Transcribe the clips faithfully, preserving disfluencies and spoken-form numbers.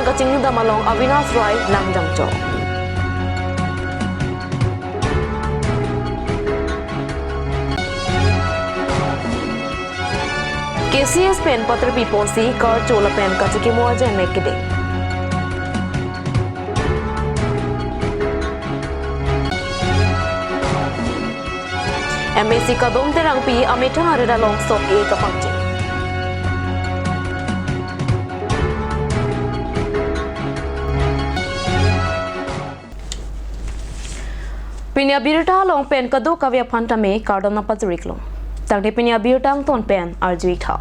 Kachingnidam along Avinash Roy nangdamchok. K C S pen paterpi ponsi karcho lapen kachikimo ajaimek kedeng. M A C Kadom Terangpi amethang arit along sok-e kapangcheng. Pini abirta along pen kadokave aphan tame kardom nangpajir-iklo. Tangte pini abirta angton pen arju-ik tha.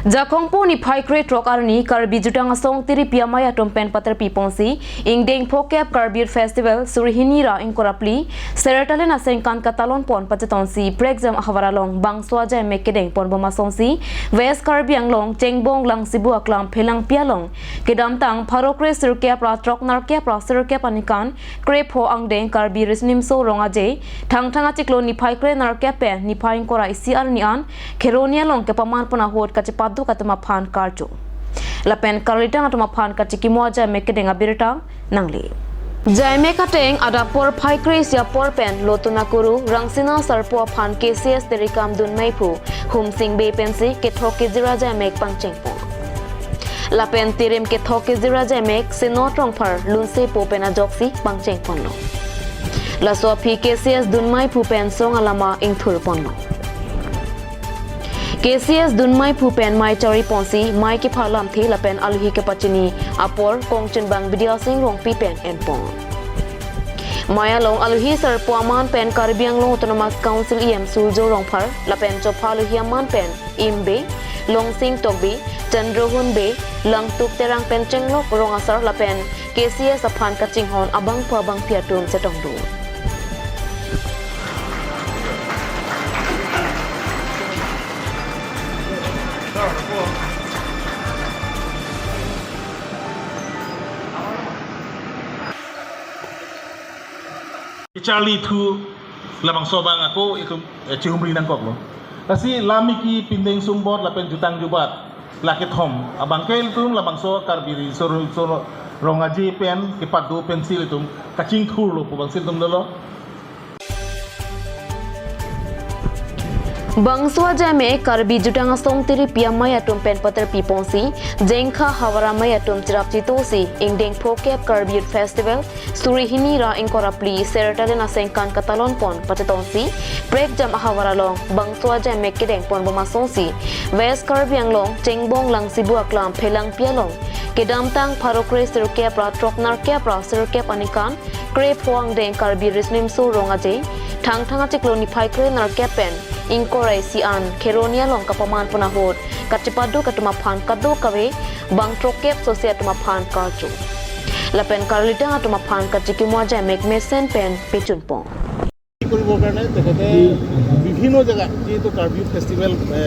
Jakhong po niphai krethrok arni Karbi Jutang Asong Tiripi Amei atum pen paterpi ponsi ingdeng phokep Karbi Youth Festival suri hini ra ingkoi ra phli Sertalin asengkan katalon pon pachetonsi prekjam ahavar along bangso ajaimek kedeng ponbom asonsi West Karbi Anglong Chengbong Langsibu Aklam Phelangpi along kedamtang pharo kre sirkep ra throk nerkep ra sirkep aningkan krepho angdeng Karbi Riso Nimso Rong Aje Thangthang achiklo niphai kre nerkep pen niphai ingkoi ra isi arni an Kheroni along kepaman pon ahut kachepado atum aphan karcho lapen karlitang atum aphan kachikimo ajaimek kedeng abirta nangle. Jaimek ateng adap porphai kre isi apor pen Lotun Akuru Rangsina Sarpo aphan K C S Tirikam Dunmeiphu Humsing Bey pensi kethok kejir ajaimek pangcheng pon. Lapen tirim kethok kejir ajaimek Seno Trongphar Lunsepo pen ajoksi pangcheng ponlo. Laso aphi K C S Dunmeiphu pen song alama ingthur ponlo. K C S Dunmeiphu pen mei chari ponsi mei kepha lamthe lapen alohi kepachini apor Kongchinbang Bidya Sing Rongpi pen en pon. Mei along alohi sarpo aman pen Karbi Anglong Autonomous Council E M Surjya Rongphar lapen chopha alohi aman pen Im Bey, Longsing Tokbi, Chandrohun Bey, Langtuk Terang pen chenglok rong asar lapen K C S aphan kachinghon abangphu abangphi atum chetongdun. Charlie thu labangso abang ako itum, eh, chihumri nangkoklo. Lasi lamiki pindeng sumbot lapen jutang jubat la kethom abang ke ilitum labangso Karbi Riso Nimso Rong Aje pen kepado pensi ilitum kachingthurlo pu abangsi ilitum dolo. Bangso ajaimek Karbi Jutang Asong Tiripi Amei atum pen paterpi ponsi Jengkha Havar Amei atum cherap chitosi ingdeng phokep Karbi Youth Festival suri hini ra ingkoi ra phli Sertalin asengkan katalon pon pachetonsi prekjam ahavar along bangso ajaimek kedeng ponbom asonsi West Karbi Anglong Chengbong Langsibu Aklam Phelangpi along kedamtang pharo kre sirkep ra throk nerkep ra sirkep aningkan krepho angdeng Karbi Riso Nimso Rong Aje Thangthang achiklo niphai kre nerkep pen ingkoi ra isi an Kheroni along kapaman pon ahut kachepado atum aphan kadokave bang throkkep sosi atum aphan karcho lapen karlitang atum aphan kachikimo ajaimek mesen pen pechun pon. কৰিবৰ কাৰণে তেখেতে বিভিন্ন জেগাত যিহেতু কাৰ্বি ফেষ্টিভেল, এ,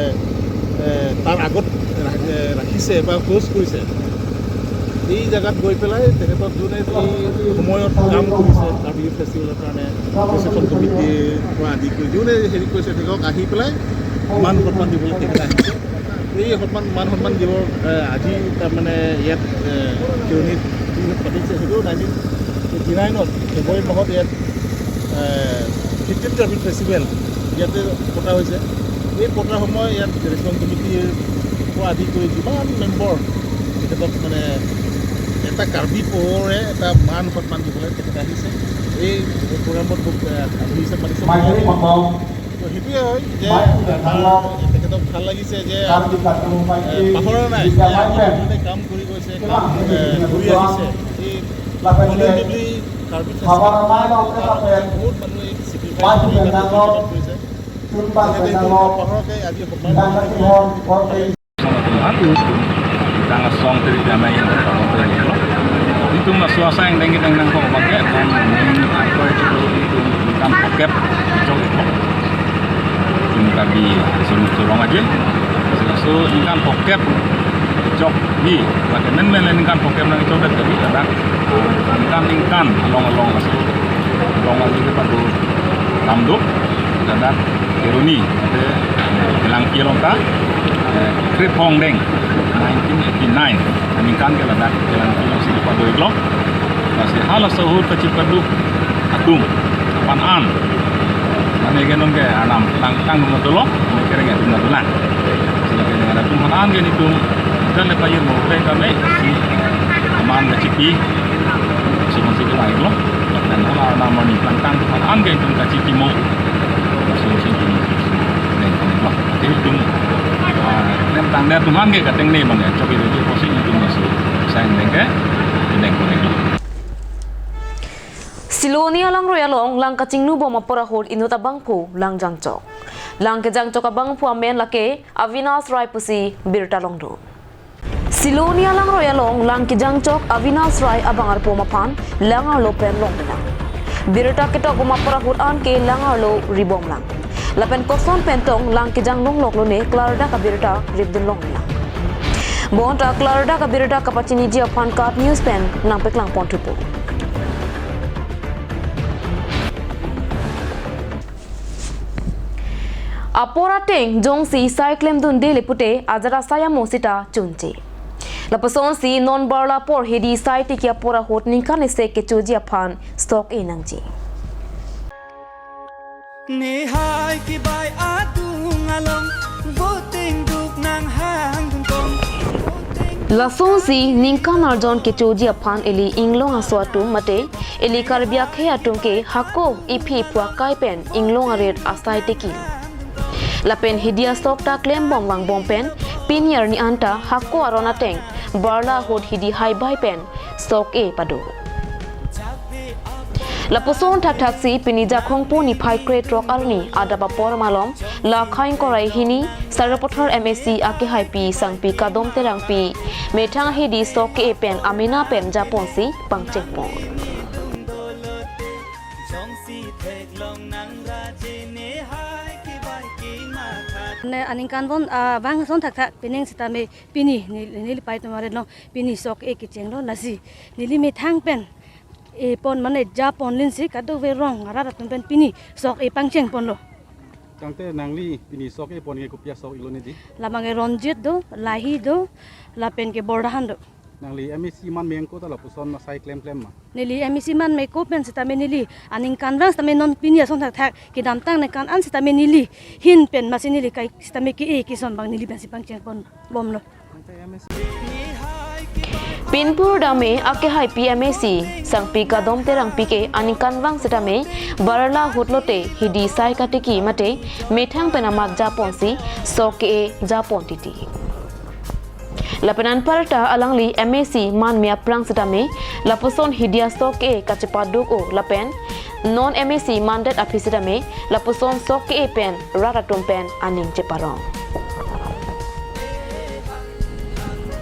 এ, তাৰ আগত ৰা-, এ, ৰাখিছে বা হোষ্ট কৰিছে, এই জেগাত গৈ পেলাই তেখেতৰ যোনে এই সময়ত কাম কৰিছে কাৰ্বি ফেষ্টিভেলৰ কাৰণে, ৰিচেপশ্যন কমিটিৰ পৰা আদি কৰি যোনে হেৰি কৰিছে, তেখেতক আহি পেলাই মান সন্মান দিবলৈ তেখেতে আহিছে। এই সন্মান, মান সন্মান দিবৰ, এ, আজি তাৰমানে ইয়াত, এ, জিৰণি যি পাতিছে, সেইটো নাইনটিন এইটি নাইনত ফেব্ৰুৱাৰী মাহত ইয়াত, এ, ফিফটিন কাৰ্বি ফেষ্টিভেল ইয়াতে পতা হৈছে। এই পতাৰ সময় ইয়াত ৰেচপন্স কমিটিৰ পৰা আদি কৰি যিমান মেম্বাৰ তেখেতক মানে এটা কাৰ্বি পহৰে এটা মান সন্মান দিবলৈ তেখেত আহিছে। এই প্ৰগ্ৰামত মোক, এ, আলহী হিচাপে মাতিছে। তো সেইটোৱে হয় যে আমাৰ তেখেতক ভাল লাগিছে যে, এ, পাহৰা নাই, যে আগতে যোনে কাম কৰি গৈছে, কাম, এ, কৰি আহিছে। এই সকলোৱে মিলি কাৰ্বি ফেষ্টিভেল বহুত মানুহে চেক্ৰিফাইচ কৰি তাতে পাৰ্টিচিপেট কৰিছে। তেখেতে এইটো নপাহৰাকৈ আজি সন্মান Jutang Asong Tiripi Amei itum laso asai ingdeng kedeng nangkok abang ke, non ning ako itu itum ingkan phokep jok itum. Itum Karbi Riso Nimso Rong Aje. Laso ingkan phokep jok di, lake men men ingkan phokep nangchokdet kali, ladak ingkan ingkan along along laso Rong Aje kepado damdo, ladak Kheroni, ate Langpi along ta, eh, krepho angdeng. Nineteen eighty-nine aningkan ke ladak kelang kelang si pado-iklo. Lasi halaso ahut kachepaduk atum aphan an, mane ke nonke arnam tang tang nung dolo, mane kereng atum na dolang. Sila kereng atum aphan an ke nelitum dan le payir mo pe kami si aman kachepi si masih kelang-iklo. Dan hala arnam mane tang tang aphan an ke nelitum kachepi mo. Lasi si nelitum neng neng lo. Jadi nelitum, ah, neng tang dia atum aphan ke katengne mane chok-ik ri pusi nelitum masih sang neng ke neng ko neng lo. Siloni alangroi along lang kachingnu bom apor ahut inut abangphu lang jangchok. Lang kejangchok abangphu amen lake Avinash Rai pusi birta longdun. Siloni alangroi along lang kejangchok Avinash Rai abang arpom aphan lang arlo pen longdunlang. Birta ketok bom apor ahut an ke lang arlo ribomlang. Lapen koson pen tong lang kejang longlok lone klardak abirta ripdun longlang. Bonta klardak abirta kapachiniji aphan KAT News pen nangpeklang pon thupo. Apor ateng jongsi sai klemdunde le pute ajat asai amo sita chunche. Lapusonsi non barla apor hidi sai tiki apor ahut ningkan isi kechoji aphan sok-e nangji. Nehai kibai adung along, voting duk nang hang dungkong. Lasonsi ningkan arjon kechoji aphan ili inglong aso atum mate ili Karbi akhei atum ke hako iphi iphu akai pen inglong arit asai tiki. Lapen hidi asok ta klembom vangbom pen pini arni anta hako aron ateng barla ahut hidi haibai pen sok-e pado. Lapuson thakthaksi pini Jakhong pu niphai krethrok arni adap apor malom la Khaing Korai hini Sarupathar M A C akehaipi Sangpi Kadom Terangpi methang hidi sok-e pen amena pen japonsi pangchengpon. Ne aningkanvon, ah, bangson thakthak pining sitame pini neli, neli pai tumare long pini sok-e kechenglo lasi neli methang pen epon mane japon linsi kadokave rong arat atum pen pini sok-e pangchengponlo. Tangte nangli pini sok-e pon ke kopi asok-iklo nedi? Labang ke Ronjit do, Lahi do, lapen ke Bordahan do. Nangli M A C man mengko ta lapuson asai klemklem ma? Neli M A C man mengko pen sitame neli aningkanvang sitame non pini ason thakthak kedamtang ningkan an sitame neli hin pen masi neli kai sitame ke-e keson abang neli pensi pangchengponbomlo. Pinpur dame akehaipi M A C Sangpi Kadom Terangpi ke aningkanvang sitame barla ahut lote hidi sai katiki mate methang pen amat japonsi sok-e japon titi. Lapen anparta alangli M A C man me aphrang sitame lapuson hidi asok-e kachepaduk-o lapen non M A C mandet aphi sitame lapuson sok-e pen rat atum pen aning cheparong.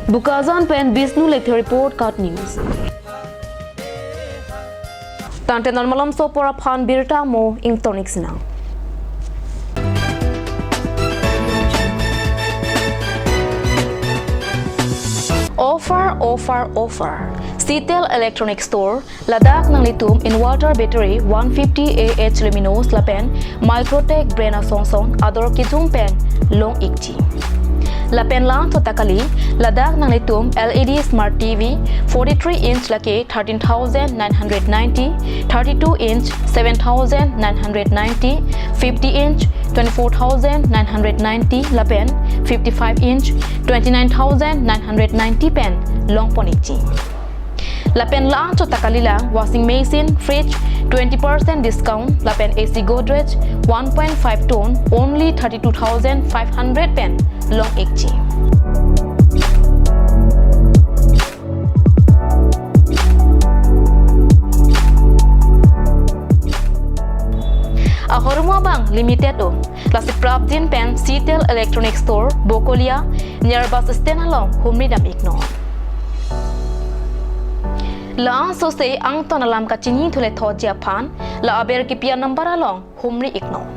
Bokajan pen Bishnu Lekthe report, KAT News. Tangte non malomso apor aphan birta mo ingtonik sinang. Offer, offer, offer. Citel Electronic Store ladak nanglitum inverter battery one fifty A H luminous lapen Microtek brand asong song ador kejung pen long-ikji. Lapen la-anchot ta kali, ladak nanglitum L E D smart T V forty-three inch lake thirteen thousand nine hundred ninety, thirty-two inch seven thousand nine hundred ninety, fifty inch twenty-four thousand nine hundred ninety lapen fifty-five inch twenty-nine thousand nine hundred ninety pen longpon-ikji. Lapen la-anchot ta kalilang washing machine, fridge twenty percent discount, lapen A C Godrej one point five ton only thirty-two thousand five hundred pen long-ikji. Ahormu abang limited-o. Lasi prapjin pen Citel Electronic Store, Bokolia, near bus stand along humri dam-iknon. La-anchot si angton alam kachinithule thoji aphan, la aber kipi a-number along humri-iknon.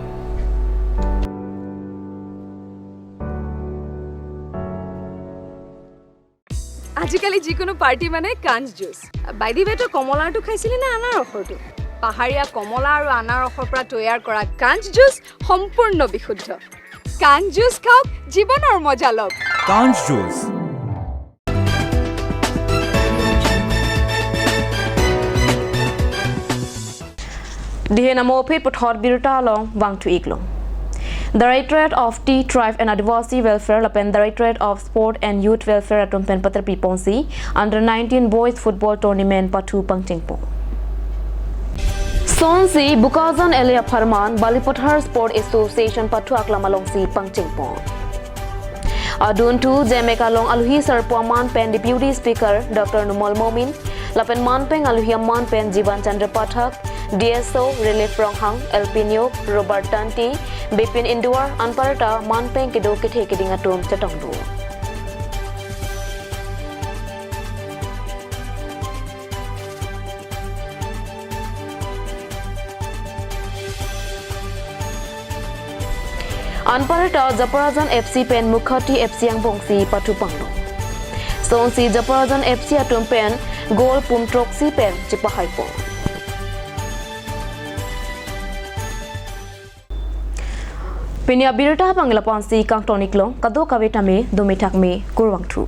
আজিকালি যিকোনো পাৰ্টি মানে কাঞ্চ juice. By the ৱে, তই কমলাৰটো খাইছিলি নে আনাৰসৰটো? পাহাৰীয়া কমলা আৰু আনাৰসৰ পৰা তৈয়াৰ কৰা কাঞ্চ জুচ সম্পূৰ্ণ বিশুদ্ধ। কাঞ্চ জুচ খাওক, জীৱনৰ মজা লওক। কাঞ্চ juice, Dihen amo aphi puthot birta along vangthu-ik long. Directorate of Tea, Tribe and Adivasi Welfare lapen Directorate of Sport and Youth Welfare atum pen paterpi ponsi under nineteen Boys Football Tournament pathu pangchengpon. Sonsi Bokajan L A apharman Balipathar Sport Association pathu aklam alongsi pangchengpon. Adunthu J M A along alohi sarpo aman pen Deputy Speaker Doctor Numal Momin, lapen manpeng alohi aman pen Jiban Chandra Pathak, D S O Relief Ronghang, L P Neok, Robert Tanti, Bipin Induar, anparta manpeng kedo kethe keding atum chetongdun. Anparta Japarajan F C pen Mukhati F C angbongsi pathu panglo. Sonsi Japarajan F C atum pen goal pum throksi pen chepahaipon. Pini abirta abang lapu-ansi kangton-ik long, kadokave tame dome thakme, kurvangthu.